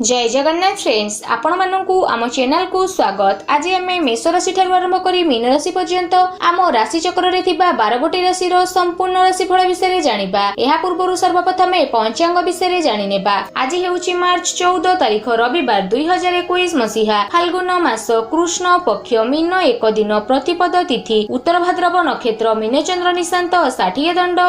ଜୟ Jagannath friends, ଆପଣମାନଙ୍କୁ ଆମ ଚ୍ୟାନେଲକୁ ସ୍ୱାଗତ। ଆଜି ଆମେ ମେଷ ରାଶି ଠାରୁ ଆରମ୍ଭ କରି ମୀନ ରାଶି ପର୍ଯ୍ୟନ୍ତ ଆମ ରାଶି ଚକ୍ରରେ ଥିବା 12 ଗୋଟି ରାଶିର ସମ୍ପୂର୍ଣ୍ଣ ରାଶିଫଳ ବିଷୟରେ ଜାଣିବା। ଏହା ପୂର୍ବରୁ ସର୍ବପ୍ରଥମେ ପଞ୍ଚାଙ୍ଗ ବିଷୟରେ ଜାଣିନେବା। ଆଜି ହେଉଛି ମାର୍ଚ୍ଚ 14 ତାରିଖ, ରବିବାର, 2021 ମସିହା, ଫାଲ୍ଗୁନ ମାସ, କୃଷ୍ଣ ପକ୍ଷ, ମୀନ ଏକ ଦିନ, ପ୍ରତିପଦ ତିଥି, ଉତ୍ତର ଭାଦ୍ରବ ନକ୍ଷତ୍ର, ମୀନଚନ୍ଦ୍ର ନିଶାନ୍ତ, 60 ଦଣ୍ଡ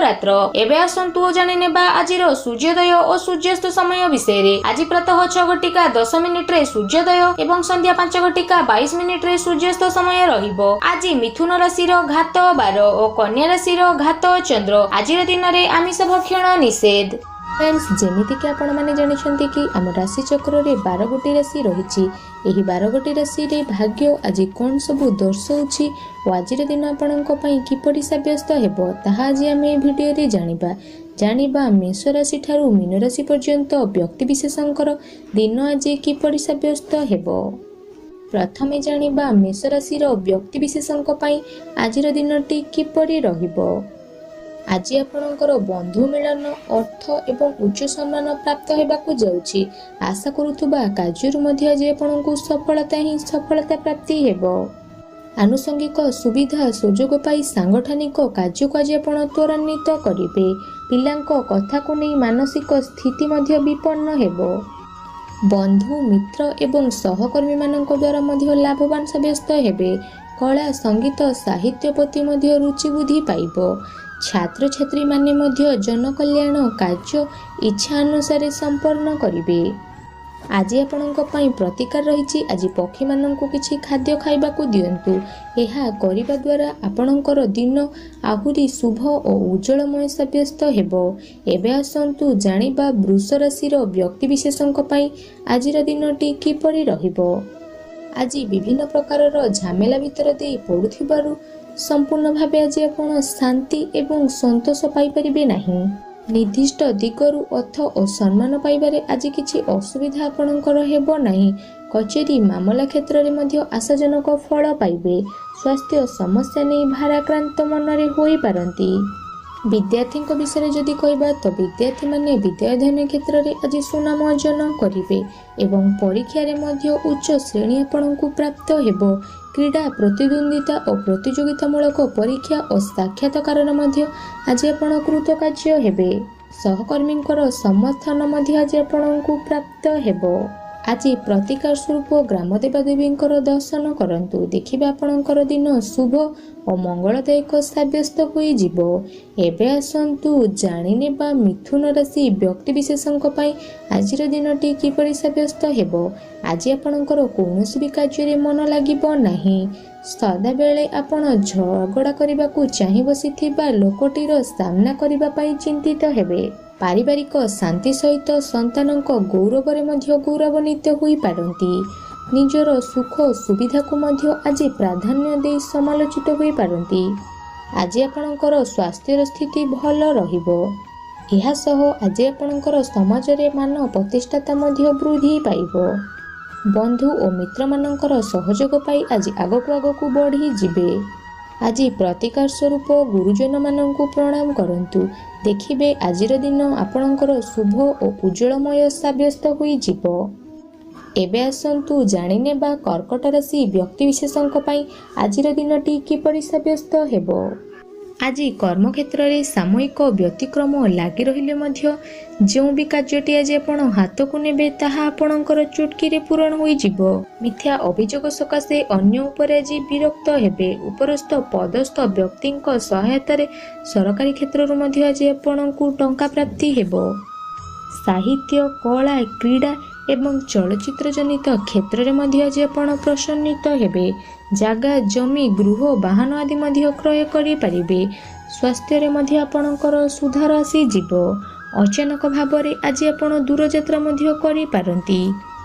ରାତ୍ର। ଏବେ ଆସନ୍ତୁ ଜାଣିନେବା ଆଜିର ସୂର୍ଯ୍ୟୋଦୟ ଓ ସୂର୍ଯ୍ୟାସ୍ତ ସମୟ ବିଷୟରେ। ଆଜି ପ୍ରାତଃ 6 ଘଟିକା 10 ମିନିଟରେ ସୂର୍ଯ୍ୟୋଦୟ ଏବଂ ସନ୍ଧ୍ୟା 5 ଘଟିକା 22 ମିନିଟରେ ସୂର୍ଯ୍ୟାସ୍ତ ସମୟ ରହିବ। ଆଜି ମିଥୁନ ରାଶିର ଘାତ ବାର ଓ କନ୍ୟା ରାଶିର ଘାତ ଚନ୍ଦ୍ର। ଆଜିର ଦିନରେ ଆମିଷ ଭକ୍ଷଣ ନିଷେଧ। ଫ୍ରେଣ୍ଡସ୍, ଯେମିତିକି ଆପଣମାନେ ଜାଣିଛନ୍ତି କି ଆମ ରାଶି ଚକ୍ରରେ 12 ଗୋଟି ରାଶି ରହିଛି। ଏହି 12 ଗୋଟି ରାଶିରେ ଭାଗ୍ୟ ଆଜି କ'ଣ ସବୁ ଦର୍ଶାଉଛି ଓ ଆଜିର ଦିନ ଆପଣଙ୍କ ପାଇଁ କିପରି ସାବ୍ୟସ୍ତ ହେବ, ତାହା ଆଜି ଆମେ ଏହି ଭିଡ଼ିଓରେ ଜାଣିବା। ଜାଣିବା ମେଷ ରାଶି ଠାରୁ ମୀନ ରାଶି ପର୍ଯ୍ୟନ୍ତ ବ୍ୟକ୍ତିବିଶେଷଙ୍କର ଦିନ ଆଜି କିପରି ସାବ୍ୟସ୍ତ ହେବ। ପ୍ରଥମେ ଜାଣିବା ମେଷ ରାଶିର ବ୍ୟକ୍ତିବିଶେଷଙ୍କ ପାଇଁ ଆଜିର ଦିନଟି କିପରି ରହିବ। ଆଜି ଆପଣଙ୍କର ବନ୍ଧୁ ମିଳନ, ଅର୍ଥ ଏବଂ ଉଚ୍ଚ ସମ୍ମାନ ପ୍ରାପ୍ତ ହେବାକୁ ଯାଉଛି। ଆଶା କରୁଥିବା କାର୍ଯ୍ୟରୁ ମଧ୍ୟ ଆଜି ଆପଣଙ୍କୁ ସଫଳତା ହିଁ ସଫଳତା ପ୍ରାପ୍ତି ହେବ। ଆନୁଷଙ୍ଗିକ ସୁବିଧା ସୁଯୋଗ ପାଇ ସାଙ୍ଗଠନିକ କାର୍ଯ୍ୟକୁ ଆଜି ଆପଣ ତ୍ୱରାନ୍ୱିତ କରିବେ। ପିଲାଙ୍କ କଥାକୁ ନେଇ ମାନସିକ ସ୍ଥିତି ମଧ୍ୟ ବିପନ୍ନ ହେବ। ବନ୍ଧୁ, ମିତ୍ର ଏବଂ ସହକର୍ମୀମାନଙ୍କ ଦ୍ୱାରା ମଧ୍ୟ ଲାଭବାନ ସାବ୍ୟସ୍ତ ହେବେ। କଳା, ସଙ୍ଗୀତ, ସାହିତ୍ୟ ପ୍ରତି ମଧ୍ୟ ରୁଚି ବୃଦ୍ଧି ପାଇବ। ଛାତ୍ରଛାତ୍ରୀମାନେ ମଧ୍ୟ ଜନକଲ୍ୟାଣ କାର୍ଯ୍ୟ ଇଚ୍ଛା ଅନୁସାରେ ସମ୍ପନ୍ନ କରିବେ। ଆଜି ଆପଣଙ୍କ ପାଇଁ ପ୍ରତିକାର ରହିଛି। ଆଜି ପକ୍ଷୀମାନଙ୍କୁ କିଛି ଖାଦ୍ୟ ଖାଇବାକୁ ଦିଅନ୍ତୁ। ଏହା କରିବା ଦ୍ୱାରା ଆପଣଙ୍କର ଦିନ ଆହୁରି ଶୁଭ ଓ ଉଜ୍ଜଳମୟ ସାବ୍ୟସ୍ତ ହେବ। ଏବେ ଆସନ୍ତୁ ଜାଣିବା ବୃଷ ରାଶିର ବ୍ୟକ୍ତିବିଶେଷଙ୍କ ପାଇଁ ଆଜିର ଦିନଟି କିପରି ରହିବ। ଆଜି ବିଭିନ୍ନ ପ୍ରକାରର ଝାମେଲା ଭିତର ଦେଇ ପଡ଼ୁଥିବାରୁ ସମ୍ପୂର୍ଣ୍ଣ ଭାବେ ଆଜି ଆପଣ ଶାନ୍ତି ଏବଂ ସନ୍ତୋଷ ପାଇପାରିବେ ନାହିଁ। ନିର୍ଦ୍ଦିଷ୍ଟ ଦିଗରୁ ଅର୍ଥ ଓ ସମ୍ମାନ ପାଇବାରେ ଆଜି କିଛି ଅସୁବିଧା ଆପଣଙ୍କର ହେବ ନାହିଁ। କଚେରୀ ମାମଲା କ୍ଷେତ୍ରରେ ମଧ୍ୟ ଆଶାଜନକ ଫଳ ପାଇବେ। ସ୍ୱାସ୍ଥ୍ୟ ସମସ୍ୟା ନେଇ ଭାରାକ୍ରାନ୍ତ ମନରେ ହୋଇପାରନ୍ତି। ବିଦ୍ୟାର୍ଥୀଙ୍କ ବିଷୟରେ ଯଦି କହିବା ତ ବିଦ୍ୟାର୍ଥୀମାନେ ବିଦ୍ୟା ଅଧ୍ୟୟନ କ୍ଷେତ୍ରରେ ଆଜି ସୁନାମ ଅର୍ଜନ କରିବେ ଏବଂ ପରୀକ୍ଷାରେ ମଧ୍ୟ ଉଚ୍ଚ ଶ୍ରେଣୀ ଆପଣଙ୍କୁ ପ୍ରାପ୍ତ ହେବ। କ୍ରୀଡ଼ା ପ୍ରତିଦ୍ୱନ୍ଦ୍ୱିତା ଓ ପ୍ରତିଯୋଗିତାମୂଳକ ପରୀକ୍ଷା ଓ ସାକ୍ଷାତକାରରେ ମଧ୍ୟ ଆଜି ଆପଣ କୃତକାର୍ଯ୍ୟ ହେବେ। ସହକର୍ମୀଙ୍କର ସମର୍ଥନ ମଧ୍ୟ ଆଜି ଆପଣଙ୍କୁ ପ୍ରାପ୍ତ ହେବ। ଆଜି ପ୍ରତିକାର ସ୍ୱରୂପ ଗ୍ରାମ ଦେବାଦେବୀଙ୍କର ଦର୍ଶନ କରନ୍ତୁ। ଦେଖିବେ, ଆପଣଙ୍କର ଦିନ ଶୁଭ ଓ ମଙ୍ଗଳଦାୟକ ସାବ୍ୟସ୍ତ ହୋଇଯିବ। ଏବେ ଆସନ୍ତୁ ଜାଣିନେବା ମିଥୁନ ରାଶି ବ୍ୟକ୍ତିବିଶେଷଙ୍କ ପାଇଁ ଆଜିର ଦିନଟି କିପରି ସାବ୍ୟସ୍ତ ହେବ। ଆଜି ଆପଣଙ୍କର କୌଣସି ବି କାର୍ଯ୍ୟରେ ମନ ଲାଗିବ ନାହିଁ। ସଦାବେଳେ ଆପଣ ଝଗଡ଼ା କରିବାକୁ ଚାହିଁ ବସିଥିବା ଲୋକଟିର ସାମ୍ନା କରିବା ପାଇଁ ଚିନ୍ତିତ ହେବେ। ପାରିବାରିକ ଶାନ୍ତି ସହିତ ସନ୍ତାନଙ୍କ ଗୌରବରେ ମଧ୍ୟ ଗୌରବାନ୍ୱିତ ହୋଇପାରନ୍ତି। ନିଜର ସୁଖ ସୁବିଧାକୁ ମଧ୍ୟ ଆଜି ପ୍ରାଧାନ୍ୟ ଦେଇ ସମାଲୋଚିତ ହୋଇପାରନ୍ତି। ଆଜି ଆପଣଙ୍କର ସ୍ୱାସ୍ଥ୍ୟର ସ୍ଥିତି ଭଲ ରହିବ। ଏହା ସହ ଆଜି ଆପଣଙ୍କର ସମାଜରେ ମାନ ପ୍ରତିଷ୍ଠା ମଧ୍ୟ ବୃଦ୍ଧି ପାଇବ। ବନ୍ଧୁ ଓ ମିତ୍ରମାନଙ୍କର ସହଯୋଗ ପାଇ ଆଜି ଆଗକୁ ଆଗକୁ ବଢ଼ିଯିବେ। ଆଜି ପ୍ରତିକାର ସ୍ୱରୂପ ଗୁରୁଜନମାନଙ୍କୁ ପ୍ରଣାମ କରନ୍ତୁ। ଦେଖିବେ, ଆଜିର ଦିନ ଆପଣଙ୍କର ଶୁଭ ଓ ଉଜ୍ଜଳମୟ ସାବ୍ୟସ୍ତ ହୋଇଯିବ। ଏବେ ଆସନ୍ତୁ ଜାଣିନେବା କର୍କଟ ରାଶି ବ୍ୟକ୍ତିବିଶେଷଙ୍କ ପାଇଁ ଆଜିର ଦିନଟି କିପରି ସାବ୍ୟସ୍ତ ହେବ। ଆଜି କର୍ମକ୍ଷେତ୍ରରେ ସାମୟିକ ବ୍ୟତିକ୍ରମ ଲାଗି ରହିଲେ ମଧ୍ୟ ଯେଉଁ ବି କାର୍ଯ୍ୟଟି ଆଜି ଆପଣ ହାତକୁ ନେବେ, ତାହା ଆପଣଙ୍କର ଚୁଟକିରେ ପୂରଣ ହୋଇଯିବ। ମିଥ୍ୟା ଅଭିଯୋଗ ସକାଶେ ଅନ୍ୟ ଉପରେ ଆଜି ବିରକ୍ତ ହେବେ। ଉପରସ୍ଥ ପଦସ୍ଥ ବ୍ୟକ୍ତିଙ୍କ ସହାୟତାରେ ସରକାରୀ କ୍ଷେତ୍ରରୁ ମଧ୍ୟ ଆଜି ଆପଣଙ୍କୁ ଟଙ୍କା ପ୍ରାପ୍ତି ହେବ। ସାହିତ୍ୟ, କଳା, କ୍ରୀଡ଼ା ଏବଂ ଚଳଚ୍ଚିତ୍ର ଜନିତ କ୍ଷେତ୍ରରେ ମଧ୍ୟ ଆଜି ଆପଣ ପ୍ରସନ୍ନିତ ହେବେ। ଜାଗା, ଜମି, ଗୃହ, ବାହନ ଆଦି ମଧ୍ୟ କ୍ରୟ କରିପାରିବେ। ସ୍ୱାସ୍ଥ୍ୟରେ ମଧ୍ୟ ଆପଣଙ୍କର ସୁଧାର ଆସିଯିବ। ଅଚାନକ ଭାବରେ ଆଜି ଆପଣ ଦୂରଯାତ୍ରା ମଧ୍ୟ କରିପାରନ୍ତି।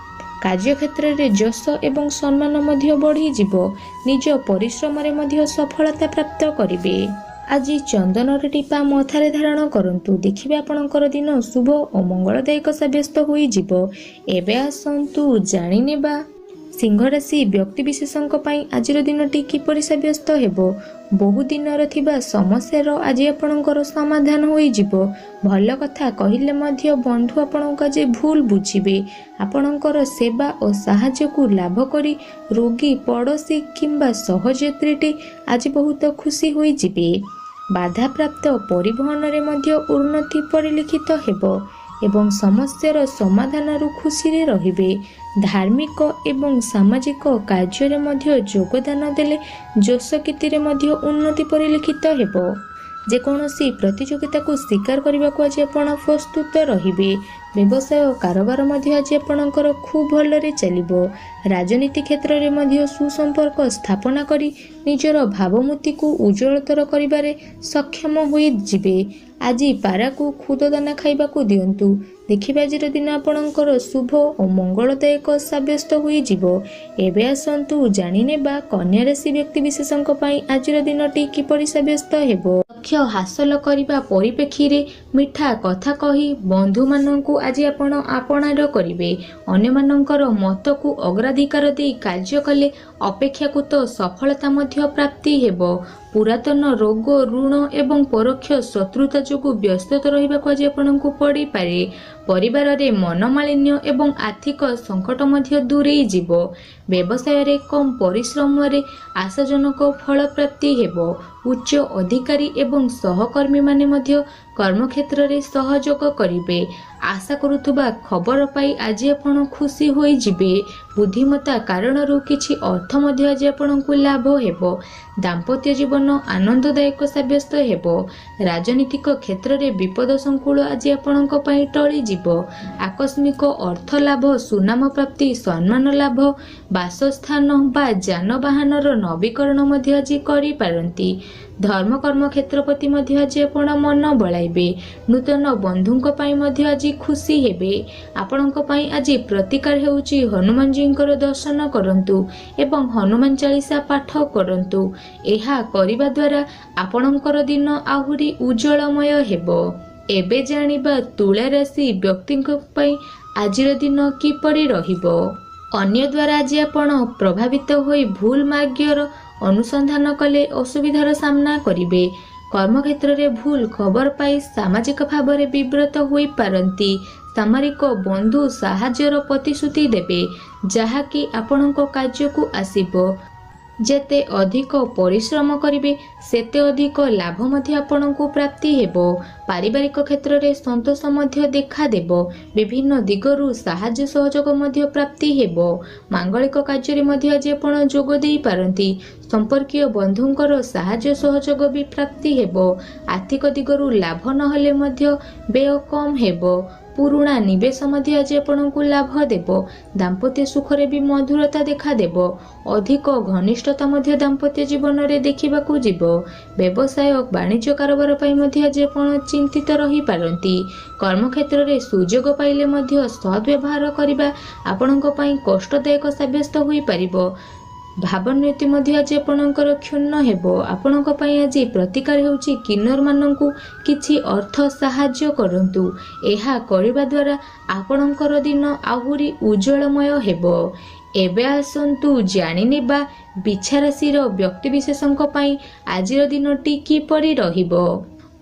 କାର୍ଯ୍ୟକ୍ଷେତ୍ରରେ ଯଶ ଏବଂ ସମ୍ମାନ ମଧ୍ୟ ବଢ଼ିଯିବ। ନିଜ ପରିଶ୍ରମରେ ମଧ୍ୟ ସଫଳତା ପ୍ରାପ୍ତ କରିବେ। ଆଜି ଚନ୍ଦନର ଟିପା ମଥାରେ ଧାରଣ କରନ୍ତୁ। ଦେଖିବେ, ଆପଣଙ୍କର ଦିନ ଶୁଭ ଓ ମଙ୍ଗଳଦାୟକ ସାବ୍ୟସ୍ତ ହୋଇଯିବ। ଏବେ ଆସନ୍ତୁ ଜାଣିନେବା ସିଂହ ରାଶି ବ୍ୟକ୍ତିବିଶେଷଙ୍କ ପାଇଁ ଆଜିର ଦିନଟି କିପରି ସାବ୍ୟସ୍ତ ହେବ? ବହୁଦିନର ଥିବା ସମସ୍ୟାର ଆଜି ଆପଣଙ୍କର ସମାଧାନ ହୋଇଯିବ। ଭଲ କଥା କହିଲେ ମଧ୍ୟ ବନ୍ଧୁ ଆପଣଙ୍କୁ ଆଜି ଭୁଲ ବୁଝିବେ। ଆପଣଙ୍କର ସେବା ଓ ସାହାଯ୍ୟକୁ ଲାଭ କରି ରୋଗୀ, ପଡ଼ୋଶୀ କିମ୍ବା ସହଯାତ୍ରୀଟି ଆଜି ବହୁତ ଖୁସି ହୋଇଯିବେ। ବାଧାପ୍ରାପ୍ତ ପରିବହନରେ ମଧ୍ୟ ଉନ୍ନତି ପରିଲକ୍ଷିତ ହେବ ଏବଂ ସମସ୍ୟାର ସମାଧାନରୁ ଖୁସିରେ ରହିବେ। ଧାର୍ମିକ ଏବଂ ସାମାଜିକ କାର୍ଯ୍ୟରେ ମଧ୍ୟ ଯୋଗଦାନ ଦେଲେ ଯଶକୀର୍ତ୍ତିରେ ମଧ୍ୟ ଉନ୍ନତି ପରିଲକ୍ଷିତ ହେବ। ଯେକୌଣସି ପ୍ରତିଯୋଗିତାକୁ ସ୍ୱୀକାର କରିବାକୁ ଆଜି ଆପଣ ପ୍ରସ୍ତୁତ ରହିବେ। ବ୍ୟବସାୟ କାରବାର ମଧ୍ୟ ଆଜି ଆପଣଙ୍କର ଖୁବ୍ ଭଲରେ ଚାଲିବ। ରାଜନୀତି କ୍ଷେତ୍ରରେ ମଧ୍ୟ ସୁସମ୍ପର୍କ ସ୍ଥାପନା କରି ନିଜର ଭାବମୂର୍ତ୍ତିକୁ ଉଜ୍ଜଳତର କରିବାରେ ସକ୍ଷମ ହୋଇଯିବେ। ଆଜି ପାରାକୁ ଖୁଦଦାନା ଖାଇବାକୁ ଦିଅନ୍ତୁ, ଦେଖିବେ ଆଜିର ଦିନ ଆପଣଙ୍କର ଶୁଭ ଓ ମଙ୍ଗଳଦାୟକ ସାବ୍ୟସ୍ତ ହୋଇଯିବ। ଏବେ ଆସନ୍ତୁ ଜାଣିନେବା କନ୍ୟା ରାଶି ବ୍ୟକ୍ତିବିଶେଷଙ୍କ ପାଇଁ ଆଜିର ଦିନଟି କିପରି ସାବ୍ୟସ୍ତ ହେବ। ଲକ୍ଷ୍ୟ ହାସଲ କରିବା ପରିପ୍ରେକ୍ଷୀରେ ମିଠା କଥା କହି ବନ୍ଧୁମାନଙ୍କୁ ଆଜି ଆପଣ ଆପଣାର କରିବେ। ଅନ୍ୟମାନଙ୍କର ମତକୁ ଅଗ୍ରାଧିକାର ଦେଇ କାର୍ଯ୍ୟ କଲେ ଅପେକ୍ଷାକୃତ ସଫଳତା ମଧ୍ୟ ପ୍ରାପ୍ତି ହେବ। ପୁରାତନ ରୋଗ, ଋଣ ଏବଂ ପରୋକ୍ଷ ଶତ୍ରୁତା ଯୋଗୁଁ ବ୍ୟସ୍ତତା ରହିବାକୁ ଆଜି ଆପଣଙ୍କୁ ପଡ଼ିପାରେ। ପରିବାରରେ ମନମାଳିନ୍ୟ ଏବଂ ଆର୍ଥିକ ସଙ୍କଟ ମଧ୍ୟ ଦୂରେଇ ଯିବ। ବ୍ୟବସାୟରେ କମ୍ ପରିଶ୍ରମରେ ଆଶାଜନକ ଫଳ ପ୍ରାପ୍ତି ହେବ। ଉଚ୍ଚ ଅଧିକାରୀ ଏବଂ ସହକର୍ମୀମାନେ ମଧ୍ୟ କର୍ମକ୍ଷେତ୍ରରେ ସହଯୋଗ କରିବେ। ଆଶା କରୁଥିବା ଖବର ପାଇ ଆଜି ଆପଣ ଖୁସି ହୋଇଯିବେ। ବୁଦ୍ଧିମତ୍ତା କାରଣରୁ କିଛି ଅର୍ଥ ମଧ୍ୟ ଆଜି ଆପଣଙ୍କୁ ଲାଭ ହେବ। ଦାମ୍ପତ୍ୟ ଜୀବନ ଆନନ୍ଦଦାୟକ ସାବ୍ୟସ୍ତ ହେବ। ରାଜନୀତିକ କ୍ଷେତ୍ରରେ ବିପଦ ସଂକୁଳ ଆଜି ଆପଣଙ୍କ ପାଇଁ ଟଳିଯିବ। ଆକସ୍ମିକ ଅର୍ଥ ଲାଭ, ସୁନାମ ପ୍ରାପ୍ତି, ସମ୍ମାନ ଲାଭ, ବାସସ୍ଥାନ ବା ଯାନବାହନର ନବୀକରଣ ମଧ୍ୟ ଆଜି କରିପାରନ୍ତି। ଧର୍ମକର୍ମ କ୍ଷେତ୍ର ପ୍ରତି ମଧ୍ୟ ଆଜି ଆପଣ ମନ ବଳାଇବେ। ନୂତନ ବନ୍ଧୁଙ୍କ ପାଇଁ ମଧ୍ୟ ଆଜି ଖୁସି ହେବେ। ଆପଣଙ୍କ ପାଇଁ ଆଜି ପ୍ରତିକାର ହେଉଛି ହନୁମାନଜୀଙ୍କର ଦର୍ଶନ କରନ୍ତୁ ଏବଂ ହନୁମାନ ଚାଳିଶା ପାଠ କରନ୍ତୁ। ଏହା କରିବା ଦ୍ୱାରା ଆପଣଙ୍କର ଦିନ ଆହୁରି ଉଜ୍ଜଳମୟ ହେବ। ଏବେ ଜାଣିବା ତୁଳା ରାଶି ବ୍ୟକ୍ତିଙ୍କ ପାଇଁ ଆଜିର ଦିନ କିପରି ରହିବ। ଅନ୍ୟ ଦ୍ୱାରା ଆଜି ଆପଣ ପ୍ରଭାବିତ ହୋଇ ଭୁଲ ମାର୍ଗର ଅନୁସନ୍ଧାନ କଲେ ଅସୁବିଧାର ସାମ୍ନା କରିବେ। କର୍ମକ୍ଷେତ୍ରରେ ଭୁଲ ଖବର ପାଇ ସାମାଜିକ ଭାବରେ ବିବ୍ରତ ହୋଇପାରନ୍ତି। ସାମରିକ ବନ୍ଧୁ ସାହାଯ୍ୟର ପ୍ରତିଶ୍ରୁତି ଦେବେ, ଯାହାକି ଆପଣଙ୍କ କାର୍ଯ୍ୟକୁ ଆସିବ। ଯେତେ ଅଧିକ ପରିଶ୍ରମ କରିବେ, ସେତେ ଅଧିକ ଲାଭ ମଧ୍ୟ ଆପଣଙ୍କୁ ପ୍ରାପ୍ତି ହେବ। ପାରିବାରିକ କ୍ଷେତ୍ରରେ ସନ୍ତୋଷ ମଧ୍ୟ ଦେଖାଦେବ। ବିଭିନ୍ନ ଦିଗରୁ ସାହାଯ୍ୟ ସହଯୋଗ ମଧ୍ୟ ପ୍ରାପ୍ତି ହେବ। ମାଙ୍ଗଳିକ କାର୍ଯ୍ୟରେ ମଧ୍ୟ ଆଜି ଆପଣ ଯୋଗ ଦେଇପାରନ୍ତି। ସମ୍ପର୍କୀୟ ବନ୍ଧୁଙ୍କର ସାହାଯ୍ୟ ସହଯୋଗ ବି ପ୍ରାପ୍ତି ହେବ। ଆର୍ଥିକ ଦିଗରୁ ଲାଭ ନହେଲେ ମଧ୍ୟ ବ୍ୟୟ କମ୍ ହେବ। ପୁରୁଣା ନିବେଶ ମଧ୍ୟ ଆଜି ଆପଣଙ୍କୁ ଲାଭ ଦେବ। ଦାମ୍ପତ୍ୟ ସୁଖରେ ବି ମଧୁରତା ଦେଖାଦେବ। ଅଧିକ ଘନିଷ୍ଠତା ମଧ୍ୟ ଦାମ୍ପତ୍ୟ ଜୀବନରେ ଦେଖିବାକୁ ଯିବ। ବ୍ୟବସାୟ ବାଣିଜ୍ୟ କାରବାର ପାଇଁ ମଧ୍ୟ ଆଜି ଆପଣ ଚିନ୍ତିତ ରହିପାରନ୍ତି। କର୍ମକ୍ଷେତ୍ରରେ ସୁଯୋଗ ପାଇଲେ ମଧ୍ୟ ସଦ୍ବ୍ୟବହାର କରିବା ଆପଣଙ୍କ ପାଇଁ କଷ୍ଟଦାୟକ ସାବ୍ୟସ୍ତ ହୋଇପାରିବ। ଭାବୋନ୍ନତି ମଧ୍ୟ ଆଜି ଆପଣଙ୍କର କ୍ଷୁଣ୍ଣ ହେବ। ଆପଣଙ୍କ ପାଇଁ ଆଜି ପ୍ରତିକାର ହେଉଛି କିନ୍ନରମାନଙ୍କୁ କିଛି ଅର୍ଥ ସାହାଯ୍ୟ କରନ୍ତୁ। ଏହା କରିବା ଦ୍ୱାରା ଆପଣଙ୍କର ଦିନ ଆହୁରି ଉଜ୍ଜଳମୟ ହେବ। ଏବେ ଆସନ୍ତୁ ଜାଣିନେବା ବିଛା ରାଶିର ବ୍ୟକ୍ତିବିଶେଷଙ୍କ ପାଇଁ ଆଜିର ଦିନଟି କିପରି ରହିବ।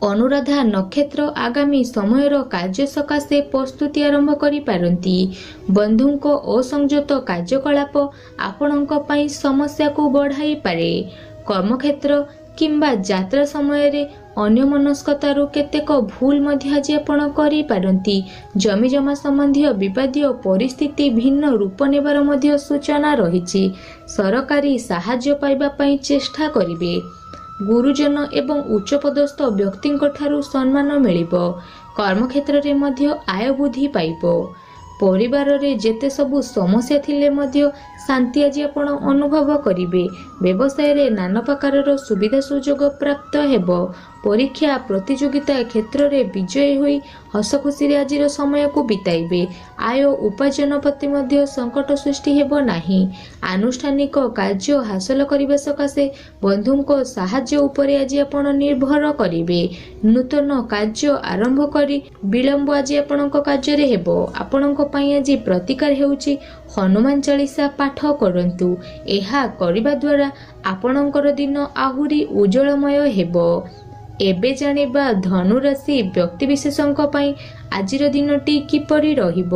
ଅନୁରାଧା ନକ୍ଷତ୍ର ଆଗାମୀ ସମୟର କାର୍ଯ୍ୟ ସକାଶେ ପ୍ରସ୍ତୁତି ଆରମ୍ଭ କରିପାରନ୍ତି। ବନ୍ଧୁଙ୍କ ଅସଂଯତ କାର୍ଯ୍ୟକଳାପ ଆପଣଙ୍କ ପାଇଁ ସମସ୍ୟାକୁ ବଢ଼ାଇପାରେ। କର୍ମକ୍ଷେତ୍ର କିମ୍ବା ଯାତ୍ରା ସମୟରେ ଅନ୍ୟମନସ୍କତାରୁ କେତେକ ଭୁଲ ମଧ୍ୟ ଆଜି ଆପଣ କରିପାରନ୍ତି। ଜମିଜମା ସମ୍ବନ୍ଧୀୟ ବିବାଦୀୟ ପରିସ୍ଥିତି ଭିନ୍ନ ରୂପ ନେବାର ମଧ୍ୟ ସୂଚନା ରହିଛି। ସରକାରୀ ସାହାଯ୍ୟ ପାଇବା ପାଇଁ ଚେଷ୍ଟା କରିବେ। ଗୁରୁଜନ ଏବଂ ଉଚ୍ଚପଦସ୍ଥ ବ୍ୟକ୍ତିଙ୍କ ଠାରୁ ସମ୍ମାନ ମିଳିବ। କର୍ମକ୍ଷେତ୍ରରେ ମଧ୍ୟ ଆୟ ବୃଦ୍ଧି ପାଇବ। ପରିବାରରେ ଯେତେ ସବୁ ସମସ୍ୟା ଥିଲେ ମଧ୍ୟ ଶାନ୍ତି ଆଜି ଆପଣ ଅନୁଭବ କରିବେ। ବ୍ୟବସାୟରେ ନାନା ପ୍ରକାରର ସୁବିଧା ସୁଯୋଗ ପ୍ରାପ୍ତ ହେବ। ପରୀକ୍ଷା ପ୍ରତିଯୋଗିତା କ୍ଷେତ୍ରରେ ବିଜୟୀ ହୋଇ ହସଖୁସିରେ ଆଜିର ସମୟକୁ ବିତାଇବେ। ଆୟ ଉପାର୍ଜନ ପ୍ରତି ମଧ୍ୟ ସଙ୍କଟ ସୃଷ୍ଟି ହେବ ନାହିଁ। ଆନୁଷ୍ଠାନିକ କାର୍ଯ୍ୟ ହାସଲ କରିବା ସକାଶେ ବନ୍ଧୁଙ୍କ ସାହାଯ୍ୟ ଉପରେ ଆଜି ଆପଣ ନିର୍ଭର କରିବେ। ନୂତନ କାର୍ଯ୍ୟ ଆରମ୍ଭ କରି ବିଳମ୍ବ ଆଜି ଆପଣଙ୍କ କାର୍ଯ୍ୟରେ ହେବ। ଆପଣଙ୍କ ପାଇଁ ଆଜି ପ୍ରତିକାର ହେଉଛି ହନୁମାନ ଚାଳିଶା ପାଠ କରନ୍ତୁ। ଏହା କରିବା ଦ୍ୱାରା ଆପଣଙ୍କର ଦିନ ଆହୁରି ଉଜ୍ଜଳମୟ ହେବ। ଏବେ ଜାଣିବା ଧନୁରାଶି ବ୍ୟକ୍ତିବିଶେଷଙ୍କ ପାଇଁ ଆଜିର ଦିନଟି କିପରି ରହିବ।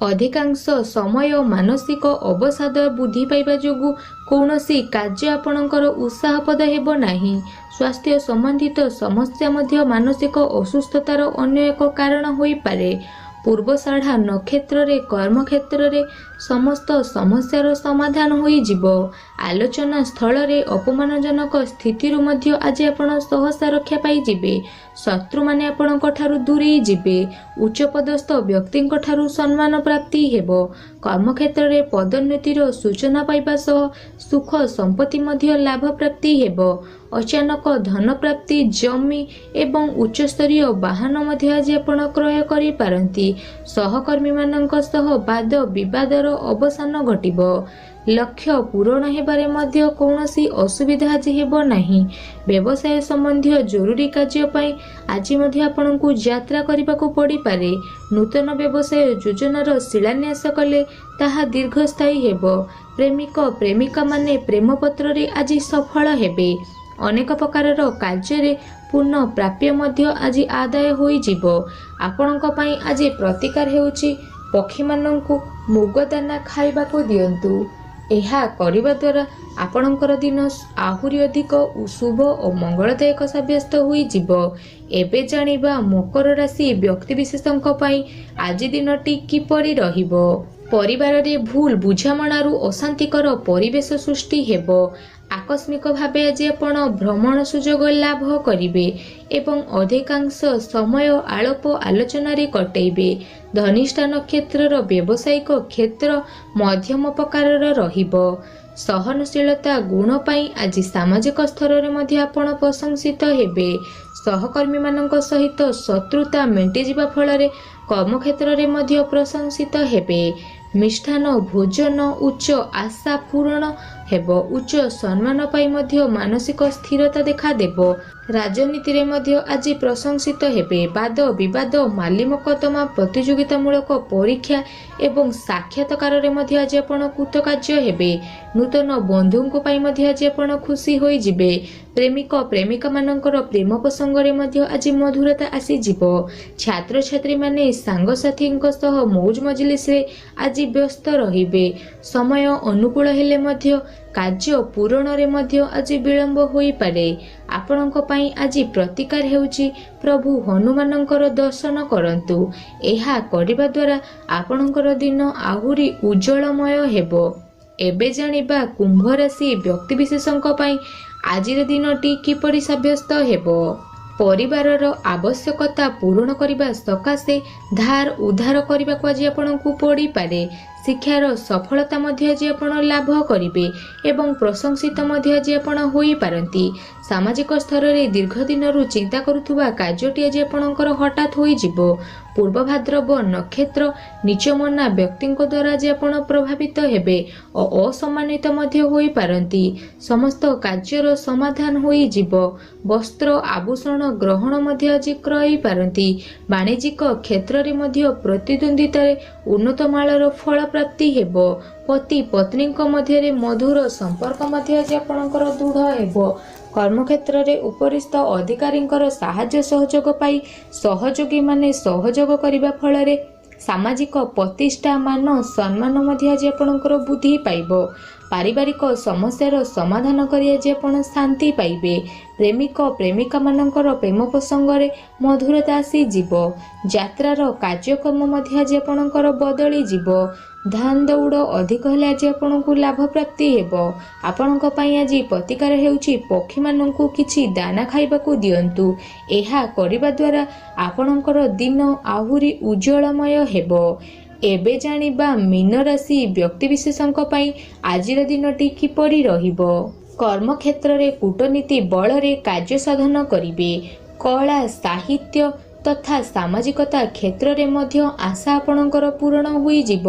ଅଧିକାଂଶ ସମୟ ମାନସିକ ଅବସାଦ ବୃଦ୍ଧି ପାଇବା ଯୋଗୁଁ କୌଣସି କାର୍ଯ୍ୟ ଆପଣଙ୍କର ଉତ୍ସାହପଦ ହେବ ନାହିଁ। ସ୍ୱାସ୍ଥ୍ୟ ସମ୍ବନ୍ଧିତ ସମସ୍ୟା ମଧ୍ୟ ମାନସିକ ଅସୁସ୍ଥତାର ଅନ୍ୟ ଏକ କାରଣ ହୋଇପାରେ। ପୂର୍ବଷାଢ଼ା ନକ୍ଷତ୍ରରେ କର୍ମକ୍ଷେତ୍ରରେ ସମସ୍ତ ସମସ୍ୟାର ସମାଧାନ ହୋଇଯିବ। ଆଲୋଚନା ସ୍ଥଳରେ ଅପମାନଜନକ ସ୍ଥିତିରୁ ମଧ୍ୟ ଆଜି ଆପଣ ସହସା ରକ୍ଷା ପାଇଯିବେ। ଶତ୍ରୁମାନେ ଆପଣଙ୍କ ଠାରୁ ଦୂରେଇ ଯିବେ। ଉଚ୍ଚପଦସ୍ଥ ବ୍ୟକ୍ତିଙ୍କ ଠାରୁ ସମ୍ମାନ ପ୍ରାପ୍ତି ହେବ। କର୍ମକ୍ଷେତ୍ରରେ ପଦୋନ୍ନତିର ସୂଚନା ପାଇବା ସହ ସୁଖ ସମ୍ପତ୍ତି ମଧ୍ୟ ଲାଭ ପ୍ରାପ୍ତି ହେବ। ଅଚାନକ ଧନ ପ୍ରାପ୍ତି, ଜମି ଏବଂ ଉଚ୍ଚସ୍ତରୀୟ ବାହନ ମଧ୍ୟ ଆଜି ଆପଣ କ୍ରୟ କରିପାରନ୍ତି। ସହକର୍ମୀମାନଙ୍କ ସହ ବାଦ ବିବାଦର ଅବସାନ ଘଟିବ। ଲକ୍ଷ୍ୟ ପୂରଣ ହେବାରେ ମଧ୍ୟ କୌଣସି ଅସୁବିଧା ଆଜି ହେବ ନାହିଁ। ବ୍ୟବସାୟ ସମ୍ବନ୍ଧୀୟ ଜରୁରୀ କାର୍ଯ୍ୟ ପାଇଁ ଆଜି ମଧ୍ୟ ଆପଣଙ୍କୁ ଯାତ୍ରା କରିବାକୁ ପଡ଼ିପାରେ। ନୂତନ ବ୍ୟବସାୟ ଯୋଜନାର ଶିଳାନ୍ୟାସ କଲେ ତାହା ଦୀର୍ଘସ୍ଥାୟୀ ହେବ। ପ୍ରେମିକ ପ୍ରେମିକାମାନେ ପ୍ରେମପତ୍ରରେ ଆଜି ସଫଳ ହେବେ। ଅନେକ ପ୍ରକାରର କାର୍ଯ୍ୟରେ ପୁନଃ ପ୍ରାପ୍ୟ ମଧ୍ୟ ଆଜି ଆଦାୟ ହୋଇଯିବ। ଆପଣଙ୍କ ପାଇଁ ଆଜି ପ୍ରତିକାର ହେଉଛି ପକ୍ଷୀମାନଙ୍କୁ ମୁଗଦାନା ଖାଇବାକୁ ଦିଅନ୍ତୁ। ଏହା କରିବା ଦ୍ୱାରା ଆପଣଙ୍କର ଦିନ ଆହୁରି ଅଧିକ ଶୁଭ ଓ ମଙ୍ଗଳଦାୟକ ସାବ୍ୟସ୍ତ ହୋଇଯିବ। ଏବେ ଜାଣିବା ମକର ରାଶି ବ୍ୟକ୍ତିବିଶେଷଙ୍କ ପାଇଁ ଆଜି ଦିନଟି କିପରି ରହିବ। ପରିବାରରେ ଭୁଲ ବୁଝାମଣାରୁ ଅଶାନ୍ତିକର ପରିବେଶ ସୃଷ୍ଟି ହେବ। ଆକସ୍ମିକ ଭାବେ ଆଜି ଆପଣ ଭ୍ରମଣ ସୁଯୋଗ ଲାଭ କରିବେ ଏବଂ ଅଧିକାଂଶ ସମୟ ଆଳୋପ ଆଲୋଚନାରେ କଟେଇବେ। ଧନିଷ୍ଠା ନକ୍ଷତ୍ରର ବ୍ୟବସାୟିକ କ୍ଷେତ୍ର ମଧ୍ୟମ ପ୍ରକାରର ରହିବ। ସହନଶୀଳତା ଗୁଣ ପାଇଁ ଆଜି ସାମାଜିକ ସ୍ତରରେ ମଧ୍ୟ ଆପଣ ପ୍ରଶଂସିତ ହେବେ। ସହକର୍ମୀମାନଙ୍କ ସହିତ ଶତ୍ରୁତା ମେଣ୍ଟିଯିବା ଫଳରେ କର୍ମକ୍ଷେତ୍ରରେ ମଧ୍ୟ ପ୍ରଶଂସିତ ହେବେ। ମିଷ୍ଟାନ୍ନ ଭୋଜନ, ଉଚ୍ଚ ଆଶା ପୂରଣ ହେବ। ଉଚ୍ଚ ସମ୍ମାନ ପାଇଁ ମଧ୍ୟ ମାନସିକ ସ୍ଥିରତା ଦେଖାଦେବ। ରାଜନୀତିରେ ମଧ୍ୟ ଆଜି ପ୍ରଶଂସିତ ହେବେ। ବାଦ ବିବାଦ, ମାଲିମୋକଦ୍ଦମା, ପ୍ରତିଯୋଗିତାମୂଳକ ପରୀକ୍ଷା ଏବଂ ସାକ୍ଷାତକାରରେ ମଧ୍ୟ ଆଜି ଆପଣ କୃତକାର୍ଯ୍ୟ ହେବେ। ନୂତନ ବନ୍ଧୁଙ୍କ ପାଇଁ ମଧ୍ୟ ଆଜି ଆପଣ ଖୁସି ହୋଇଯିବେ। ପ୍ରେମିକ ପ୍ରେମିକାମାନଙ୍କର ପ୍ରେମ ପ୍ରସଙ୍ଗରେ ମଧ୍ୟ ଆଜି ମଧୁରତା ଆସିଯିବ। ଛାତ୍ରଛାତ୍ରୀମାନେ ସାଙ୍ଗସାଥୀଙ୍କ ସହ ମୌଜ ମଜଲିସରେ ଆଜି ବ୍ୟସ୍ତ ରହିବେ। ସମୟ ଅନୁକୂଳ ହେଲେ ମଧ୍ୟ କାର୍ଯ୍ୟ ପୂରଣରେ ମଧ୍ୟ ଆଜି ବିଳମ୍ବ ହୋଇପାରେ। ଆପଣଙ୍କ ପାଇଁ ଆଜି ପ୍ରତିକାର ହେଉଛି ପ୍ରଭୁ ହନୁମାନଙ୍କର ଦର୍ଶନ କରନ୍ତୁ। ଏହା କରିବା ଦ୍ୱାରା ଆପଣଙ୍କର ଦିନ ଆହୁରି ଉଜ୍ଜଳମୟ ହେବ। ଏବେ ଜାଣିବା କୁମ୍ଭ ରାଶି ବ୍ୟକ୍ତିବିଶେଷଙ୍କ ପାଇଁ ଆଜିର ଦିନଟି କିପରି ସାବ୍ୟସ୍ତ ହେବ। ପରିବାରର ଆବଶ୍ୟକତା ପୂରଣ କରିବା ସକାଶେ ଧାର ଉଧାର କରିବାକୁ ଆଜି ଆପଣଙ୍କୁ ପଡ଼ିପାରେ। ଶିକ୍ଷାର ସଫଳତା ମଧ୍ୟ ଆଜି ଆପଣ ଲାଭ କରିବେ ଏବଂ ପ୍ରଶଂସିତ ମଧ୍ୟ ଆଜି ଆପଣ ହୋଇପାରନ୍ତି। ସାମାଜିକ ସ୍ତରରେ ଦୀର୍ଘ ଦିନରୁ ଚିନ୍ତା କରୁଥିବା କାର୍ଯ୍ୟଟି ଆଜି ଆପଣଙ୍କର ହଠାତ୍ ହୋଇଯିବ। ପୂର୍ବ ଭାଦ୍ରବ ନକ୍ଷତ୍ର ନୀଚମନା ବ୍ୟକ୍ତିଙ୍କ ଦ୍ୱାରା ଆଜି ଆପଣ ପ୍ରଭାବିତ ହେବେ ଓ ଅସମ୍ମାନିତ ମଧ୍ୟ ହୋଇପାରନ୍ତି। ସମସ୍ତ କାର୍ଯ୍ୟର ସମାଧାନ ହୋଇଯିବ। ବସ୍ତ୍ର ଆଭୂଷଣ ଗ୍ରହଣ ମଧ୍ୟ ଆଜି କରିପାରନ୍ତି। ବାଣିଜ୍ୟିକ କ୍ଷେତ୍ରରେ ମଧ୍ୟ ପ୍ରତିଦ୍ୱନ୍ଦ୍ୱିତାରେ ଉନ୍ନତମାଳର ଫଳ ପ୍ରାପ୍ତି ହେବ। ପତି ପତ୍ନୀଙ୍କ ମଧ୍ୟରେ ମଧୁର ସମ୍ପର୍କ ମଧ୍ୟ ଆଜି ଆପଣଙ୍କର ଦୃଢ଼ ହେବ। କର୍ମକ୍ଷେତ୍ରରେ ଉପରିସ୍ଥ ଅଧିକାରୀଙ୍କର ସାହାଯ୍ୟ ସହଯୋଗ ପାଇ ସହଯୋଗୀମାନେ ସହଯୋଗ କରିବା ଫଳରେ ସାମାଜିକ ପ୍ରତିଷ୍ଠା, ମାନ ସମ୍ମାନ ମଧ୍ୟ ଆଜି ଆପଣଙ୍କର ବୃଦ୍ଧି ପାଇବ। ପାରିବାରିକ ସମସ୍ୟାର ସମାଧାନ କରି ଆଜି ଆପଣ ଶାନ୍ତି ପାଇବେ। ପ୍ରେମିକ ପ୍ରେମିକାମାନଙ୍କର ପ୍ରେମ ପ୍ରସଙ୍ଗରେ ମଧୁରତା ଆସିଯିବ। ଯାତ୍ରାର କାର୍ଯ୍ୟକ୍ରମ ମଧ୍ୟ ଆଜି ଆପଣଙ୍କର ବଦଳିଯିବ। ଧାନ ଦୌଡ଼ ଅଧିକ ହେଲେ ଆଜି ଆପଣଙ୍କୁ ଲାଭ ପ୍ରାପ୍ତି ହେବ। ଆପଣଙ୍କ ପାଇଁ ଆଜି ପ୍ରତିକାର ହେଉଛି ପକ୍ଷୀମାନଙ୍କୁ କିଛି ଦାନା ଖାଇବାକୁ ଦିଅନ୍ତୁ। ଏହା କରିବା ଦ୍ୱାରା ଆପଣଙ୍କର ଦିନ ଆହୁରି ଉଜ୍ଜଳମୟ ହେବ। ଏବେ ଜାଣିବା ମୀନ ରାଶି ବ୍ୟକ୍ତିବିଶେଷଙ୍କ ପାଇଁ ଆଜିର ଦିନଟି କିପରି ରହିବ। କର୍ମକ୍ଷେତ୍ରରେ କୂଟନୀତି ବଳରେ କାର୍ଯ୍ୟ ସାଧନ କରିବେ। କଳା, ସାହିତ୍ୟ ତଥା ସାମାଜିକତା କ୍ଷେତ୍ରରେ ମଧ୍ୟ ଆଶା ଆପଣଙ୍କର ପୂରଣ ହୋଇଯିବ।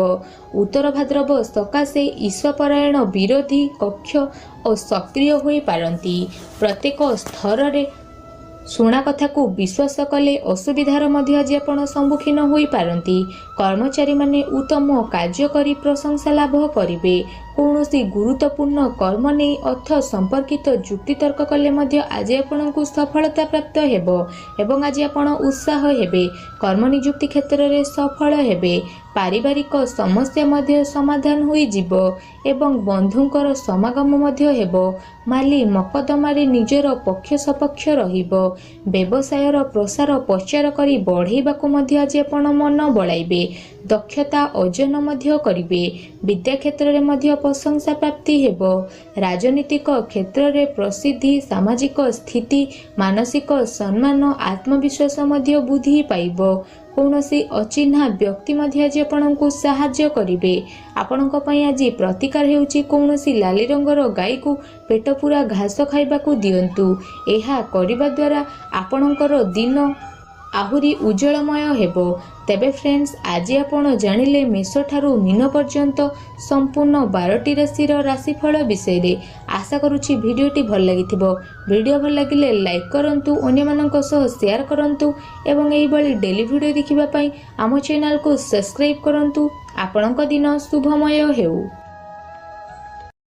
ଉତ୍ତର ଭାଦ୍ରବ ସକାଶେ ଈଶ୍ୱପରାୟଣ ବିରୋଧୀ କକ୍ଷ ଓ ସକ୍ରିୟ ହୋଇପାରନ୍ତି। ପ୍ରତ୍ୟେକ ସ୍ତରରେ ଶୁଣା କଥାକୁ ବିଶ୍ୱାସ କଲେ ଅସୁବିଧାର ମଧ୍ୟ ଆଜି ଆପଣ ସମ୍ମୁଖୀନ ହୋଇପାରନ୍ତି। କର୍ମଚାରୀମାନେ ଉତ୍ତମ କାର୍ଯ୍ୟ କରି ପ୍ରଶଂସା ଲାଭ କରିବେ। କୌଣସି ଗୁରୁତ୍ୱପୂର୍ଣ୍ଣ କର୍ମ ନେଇ ଅର୍ଥ ସମ୍ପର୍କିତ ଯୁକ୍ତିତର୍କ କଲେ ମଧ୍ୟ ଆଜି ଆପଣଙ୍କୁ ସଫଳତା ପ୍ରାପ୍ତ ହେବ ଏବଂ ଆଜି ଆପଣ ଉତ୍ସାହ ହେବେ। କର୍ମନିଯୁକ୍ତି କ୍ଷେତ୍ରରେ ସଫଳ ହେବେ। ପାରିବାରିକ ସମସ୍ୟା ମଧ୍ୟ ସମାଧାନ ହୋଇଯିବ ଏବଂ ବନ୍ଧୁଙ୍କର ସମାଗମ ମଧ୍ୟ ହେବ। ମାଲି ମକଦ୍ଦମାରେ ନିଜର ପକ୍ଷ ସପକ୍ଷ ରହିବ। ବ୍ୟବସାୟର ପ୍ରସାର ପ୍ରଚାର କରି ବଢ଼େଇବାକୁ ମଧ୍ୟ ଆଜି ଆପଣ ମନ ବଳାଇବେ। ଦକ୍ଷତା ଅର୍ଜନ ମଧ୍ୟ କରିବେ। ବିଦ୍ୟା କ୍ଷେତ୍ରରେ ମଧ୍ୟ ପ୍ରଶଂସା ପ୍ରାପ୍ତି ହେବ। ରାଜନୀତିକ କ୍ଷେତ୍ରରେ ପ୍ରସିଦ୍ଧି, ସାମାଜିକ ସ୍ଥିତି, ମାନସିକ ସମ୍ମାନ, ଆତ୍ମବିଶ୍ୱାସ ମଧ୍ୟ ବୃଦ୍ଧି ପାଇବ। କୌଣସି ଅଚିହ୍ନା ବ୍ୟକ୍ତି ମଧ୍ୟ ଆଜି ଆପଣଙ୍କୁ ସାହାଯ୍ୟ କରିବେ। ଆପଣଙ୍କ ପାଇଁ ଆଜି ପ୍ରତିକାର ହେଉଛି କୌଣସି ଲାଲି ରଙ୍ଗର ଗାଈକୁ ପେଟ ପୂରା ଘାସ ଖାଇବାକୁ ଦିଅନ୍ତୁ। ଏହା କରିବା ଦ୍ୱାରା ଆପଣଙ୍କର ଦିନ ଆହୁରି ଉଜ୍ଜଳମୟ ହେବ। ତେବେ ଫ୍ରେଣ୍ଡସ୍, ଆଜି ଆପଣ ଜାଣିଲେ ମେଷଠାରୁ ମୀନ ପର୍ଯ୍ୟନ୍ତ ସମ୍ପୂର୍ଣ୍ଣ 12ଟି ରାଶିର ରାଶିଫଳ ବିଷୟରେ। ଆଶା କରୁଛି ଭିଡ଼ିଓଟି ଭଲ ଲାଗିଥିବ। ଭିଡ଼ିଓ ଭଲ ଲାଗିଲେ ଲାଇକ୍ କରନ୍ତୁ, ଅନ୍ୟମାନଙ୍କ ସହ ସେୟାର କରନ୍ତୁ ଏବଂ ଏହିଭଳି ଡେଲି ଭିଡ଼ିଓ ଦେଖିବା ପାଇଁ ଆମ ଚ୍ୟାନେଲକୁ ସବସ୍କ୍ରାଇବ୍ କରନ୍ତୁ। ଆପଣଙ୍କ ଦିନ ଶୁଭମୟ ହେଉ।